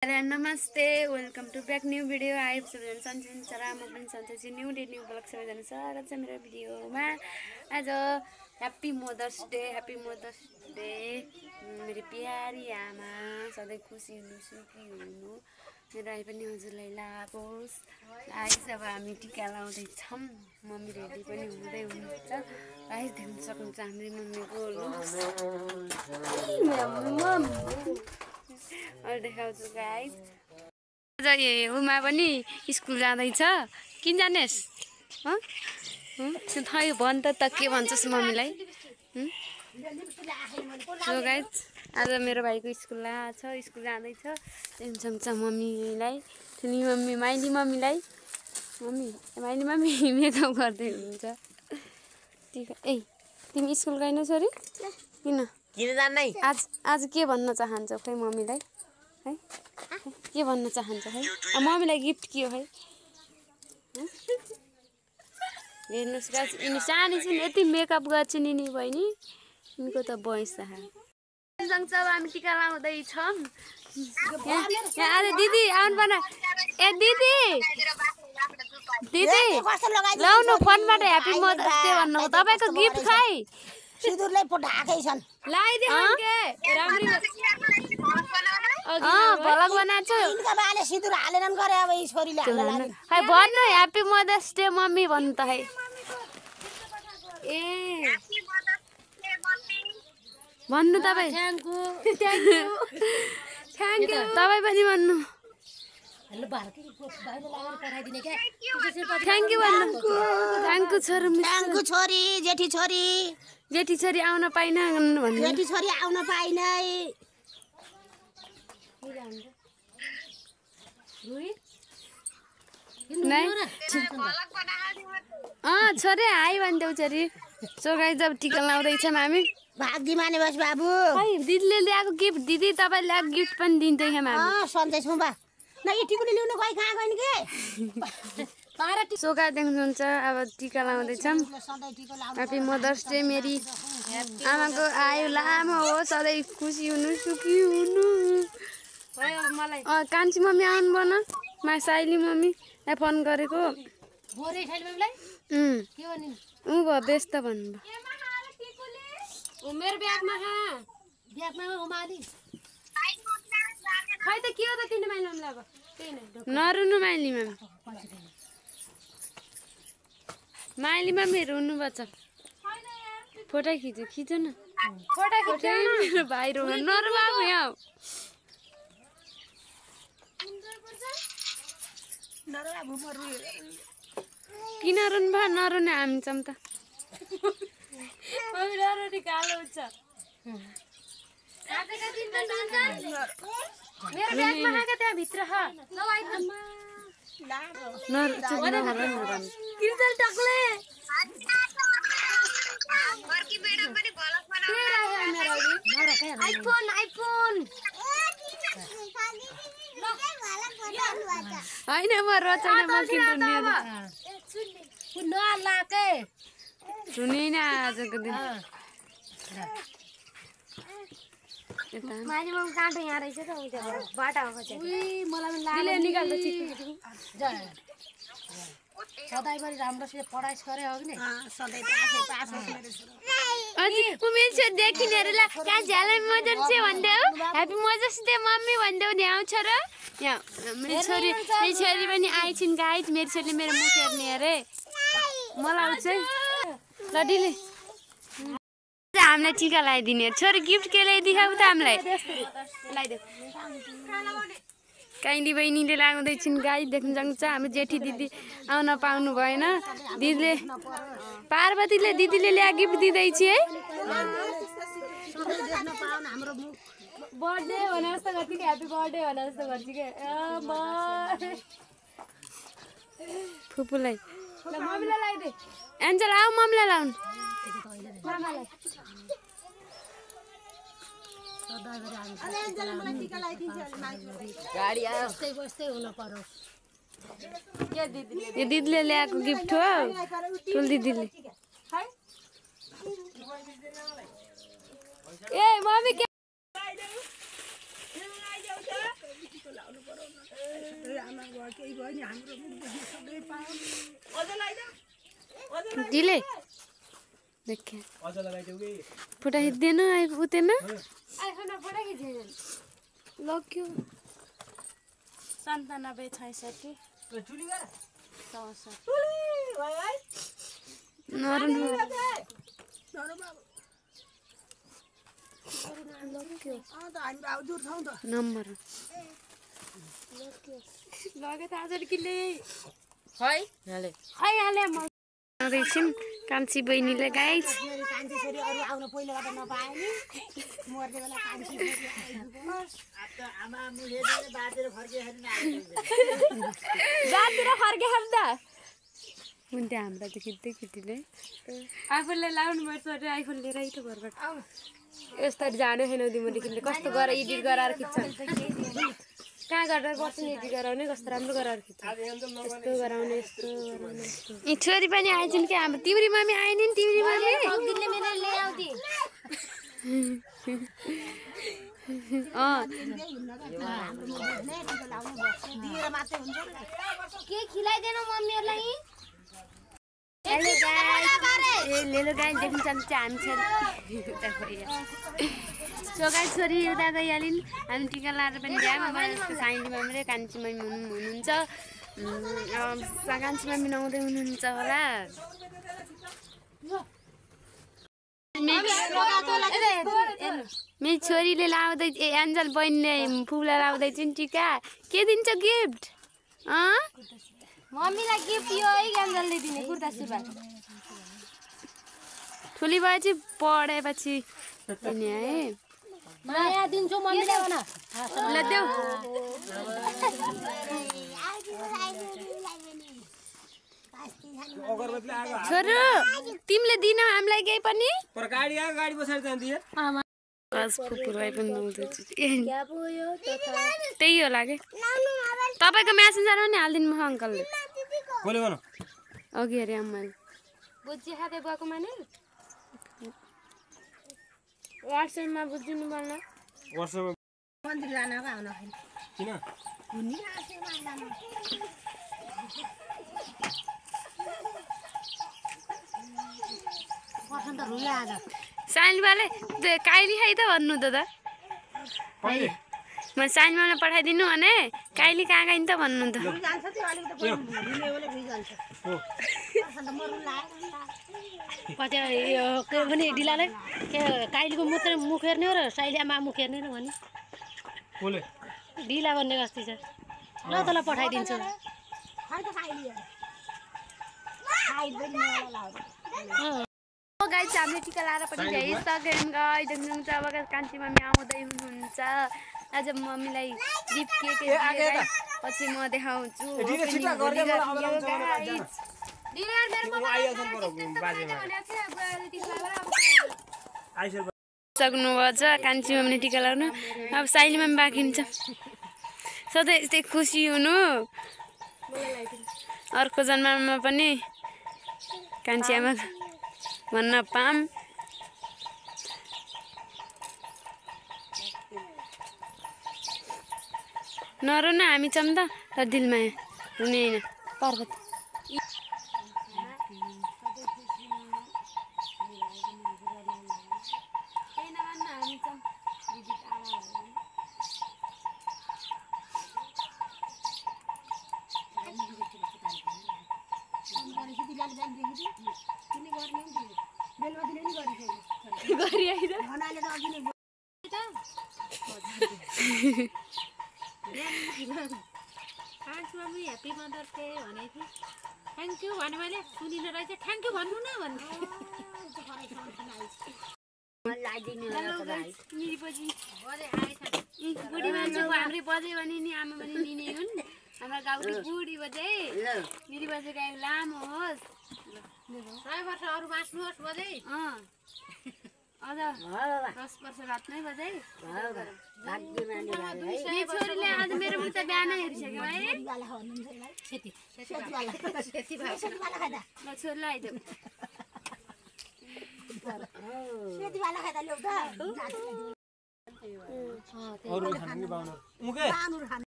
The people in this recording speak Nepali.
नमस्ते, welcome to back new video. आइप सबैजना सन्चै हुनुहुन्छ र म पनि सन्चै छु। न्यू डे न्यू ब्लग सबैजना स्वागत छ मेरो भिडियोमा। आज ह्याप्पी मदर्स डे मेरो प्यारी आमा, सधैँ खुसी हुनु सुखी हुनु मेरो आई पनि हजुरलाई लागोस्। आइस अब हामी टिका लाउँदैछौँ, मम्मी रेडी पनि हुँदै हुनुहुन्छ। आइस देख्न सक्नुहुन्छ हाम्रो मम्मीको लुक्स देखाउँछु गाइस। आज उमा पनि स्कुल जाँदैछ। किन जानेस्? खै भन् त के भन्छस् मम्मीलाई? सो गाइस आज मेरो भाइको स्कुल छ, स्कुल जाँदैछ। टेन्सन छ मम्मीलाई, ठुली मम्मी माइली मम्मीलाई। माइली मम्मी मेकअप गर्दै हुनुहुन्छ। ए तिमी स्कुल गएनौ छोरी? किन जान्नै? आज के भन्न चाहन्छौ खै मम्मीलाई? है के भन्न चाहन्छ है? मम्मीलाई गिफ्ट के हो है? हेर्नुहोस् गाइस, यिनी सानी छिन्, यति मेकअप गर्छ नि बहिनी, यिनको त बयस छ। अब हामी टिका लाउँदैछौँ। अरे दिदी आउनु पर्न। ए दिदी लाउनु फोनबाट ह्याप्पी मदर्स डे भन्नु। तपाईँको गिफ्ट खै? सिन्दुरले पठाएकै छन्। भलक बनाएको छु। इनका बाले सिन्दुर हालेनन् गरे अब यी छोरीले हाल्न। है भन्नु ह्याप्पी मदर्स डे मम्मी भन्नु त है। ए भन्नु तपाईँ। थ्याङ्क यू तपाईँ पनि भन्नु। थ्याङ्क यू भन्नु। थ्याङ्क यू छोरी, जेठी छोरी। जेठी छोरी आउन पाइन भन्नु। जेठी छोरी आउन पाइनै। छोरी हाई भनिदेऊ छोरी। सो गाइस जब टिका लाउँदैछौँ हामी। भाग्दी माने बस बाबु। खै दिदीले ल्याएको गिफ्ट, दिदी तपाईँ ल्याएको गिफ्ट पनि दिँदैछौँ हामी। सन्चै छौँ बा। न यो टिकुली ल्याउनु गइ कहाँ गइन् के? सो गाइस देख्नुहुन्छ अब टिका लाउँदैछौँ। ह्याप्पी मदर्स डे मेरी आमाको आयु लामो हो, सधैँ खुसी हुनु सुखी हुनु। कान्छी मम्मी आउनु भन। साइली मम्मीलाई फोन गरेको। ऊ भयो व्यस्त भन्नुभयो। मेरो ब्यागमा खै त के हो त तिनी माइली मम्मी अब नरुनु माइली मम्मी। माइली मम्मी रुनु पर्छ। फोटो खिच्यो न। मेरो भाइ रुनु नरु बाबु यहाँ। किन रुनु भयो? नरुने हामी छौँ त। मेरो ब्यागमा आएको त्यहाँ भित्र होइन म रोचाइन म सुनेन आजको दिन। माइली मम्मी काँटो यहाँ रहेछ त बाटामा सधैँभरि राम्रोसित पढाइस गरे हो कि सधैँ देखिनेहरूलाई कहाँ झ्यालै मदर्स डे भनिदेऊ, ह्याप्पी मदर्स डे मम्मी भनिदेऊ नि आउँछ र। यहाँ मेरो छोरी पनि आइछिन् गाइस। मेरो छोरीले मेरो मुख हेर्ने अरे मलाई आउँछ ल दिदी। हामीलाई टिका लगाइदिने छोरी गिफ्ट के ल्याइदिखाऊ त हामीलाई। काइली बहिनीले लगाउँदैछिन् गाई देख्न सक्नुहुन्छ। हाम्रो जेठी दिदी आउन पाउनु भएन। दिदीले पार्वतीले दिदीले ल्या गिफ्ट दिँदैछ है। बर्थडे भने जस्तो गर्छ कि ह्याप्पी बर्थडे भने जस्तो गर्छ कि फुपूलाई। मम्मीलाई लगाइदे। एन्जल आऊ मम्मीलाई लाउनु। गाडी बस्दै बस्दै हुन पर्यो। यो दिदीले ल्याएको गिफ्ट हो, ठुल दिदीले। ए मम्मी के दिले देखे फोटा खिच्दैन उतेन लग्यो 97 66 नरनु नम्बर लगे त आज किले हाले म रेसिम कान्छी बहिनीले गाइस कान्छी छोरी अरु आउन पहिलो गर्दा नपाए नि मर्ने बेला कान्छी छोरी आइदियो आमा मुले बातेर फर्केहरु बातेर फर्केहरदा हुन्थे हाम्रो त खिच्दै खिच्दै आफूले लाउनु पर्छ अरे आइफोन लिएर आइ त घरबाट यस्तरी जानु छैन तिमीले कस्तो गरेर एडिट गराएर खिच्छन् कहाँ गरेर बस्नु एडिट गराउने कस्तो राम्रो गराएर खिच्छ यस्तो गराउने यस्तो गराउने यी छोरी पनि आइछन् के हाम्रो तिम्री मम्मी आएन नि तिम्री मम्मी अघिल्ले मेरो ल्याउँदी के खिलाइदेन मम्मीहरुलाई हेलो गाइस देख्न चाहन्छ हामी सो गाइस छोरी उता गइहालिन् हामी टिका लाएर पनि गयौँ अब साइली मम्मी र कान्छी मम्मी हुनुहुन्छ कान्छी मम्मी नआउँदै हुनुहुन्छ होला मेरो छोरीले लाउँदै एन्जल बहिनीले फुला लाउँदै चाहिँ टिका के दिन्छ गिफ्ट मम्मीलाई गिफ्ट यो है एन्जलले दिने कुर्ता सुरुवाल ठुली भएपछि पढेपछि दिने है माया दिन्छु मम्मीले भन ल देऊ छोरो तिमीले दिन हामीलाई केही पनि पर गाडी आयो गाडी बसेर जान्दिए बस फुपुर भाइ पनि लाउँदैछ त्यही होला के तपाईको म्यासेन्जरमा नि हालिदिनु म अङ्कलले बोले भन अघि अरे आमाले बुझी खाँदै गएको माने वाट्सएपमा बुझिदिनु पर्ला वाट्सएपमा मन्दिर जान आउन किन हुनी आसेमा जान पर्सन त रुला आज साइनबाले काइली खाइ त भन्नु त कहिले म साइनबाले पठाइदिनु भने काइली कहाँ गइन् त भन्नु त जान्छ त्यो अलिकति रिनेबल जान्छ हो पर्सन त मरु पछि के भने ढिलाले के काइलीको मुख हेर्ने हो र साइली आमा मुख हेर्ने र भने बोले ढिला गर्ने अस्ति छ ल तँलाई पठाइदिन्छु गाइस हामीले टिका लाएर पनि भ्याइसक्यौँ गाइस देख्नुहुन्छ अब कान्छी मम्मी आउँदै हुनुहुन्छ आज मम्मीलाई गिफ्ट के पछि म देखाउँछु सक्नुभएछ कान्छी मम्मीले टिका लाउनु अब साइली मम्मी बाँकी छ सधैँ यस्तै खुसी हुनु अर्को जन्ममा पनि कान्छी आमा भन्न पाम नरो न हामी छौँ त दिलमाया हुने होइन पर्वत मम्मी ह्याप्पी मदर्स डे भनेको थिएँ थ्याङ्क यू भने मैले सुनिन रहेछ थ्याङ्क यू भन्नु न भन्नु बुढी मान्छेको हाम्रै बजे भने नि आमा पनि दिने हुन् हाम्रो गाउँको बुढी बजे मेरी बजे गाई लामो होस् 100 वर्ष अरू बाँच्नुहोस् बजे अझ 10 वर्ष बाँच्नै बजे छोरीले आज मेरो मुख त बिहानै हेरिसक्यो है ल छोरीलाई आइदेऊ अरू खानु बाउनु मुके